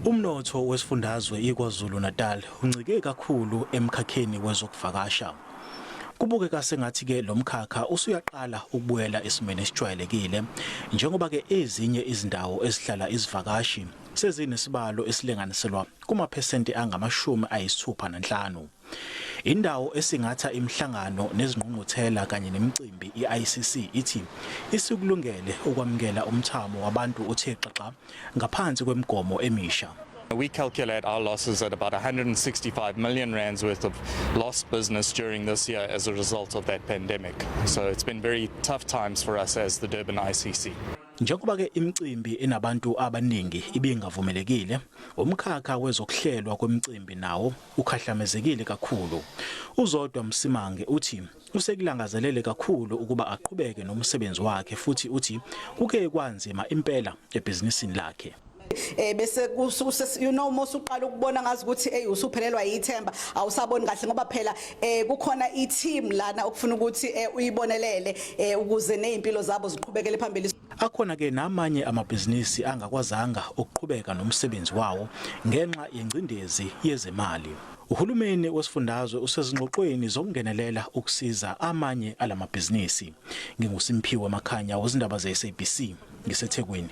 Umnotho wesifundazwe iKwaZulu-Natal uncike kakhulu emkhakheni wezokuvakasha. Kubukeka sengathi ke lo mkhakha usuyaqala ukubuyela esimeni esijwayelekile njengoba ke ezinye izindawo ezihlala izivakashi sezinesibalo esilinganiselwa kumaphesenti angu-65. Indawo esingatha imihlangano nezingqungquthela kanye nemicimbi i-ICC ithi isikulungele ukwamukela umthamo wabantu othe xaxa ngaphansi kwemigomo emisha. We calculate our losses at about 165 million rands worth of lost business during this year as a result of that pandemic. So it's been very tough times for us as the Durban ICC. Njengoba ke imicimbi enabantu abaningi ibingavumelekile, umkhakha wezokuhlelwa kwemicimbi nawo ukhahlamezekile kakhulu. UZodwa Msimange uthi usekulangazelele kakhulu ukuba aqhubeke nomsebenzi wakhe futhi uthi kuke kwanzima impela ebhizinisini lakhe. Bese mos uqala ukubona ngazi ukuthi hey, usuphelelwa yithemba, awusaboni kahle, ngoba phela kukhona i-team lana okufuna ukuthi uyibonelele ukuze nezimpilo zabo ziqhubekele phambili. Akhona ke namanye amabhizinisi angakwazanga ukuqhubeka nomsebenzi wawo ngenxa yengcindezi yezemali. Uhulumeni wesifundazwe usezingxoxweni zokungenelela ukusiza amanye alamabhizinisi. NginguSimphiwe Makhanya wezindaba ze-SABC ngiseThekwini.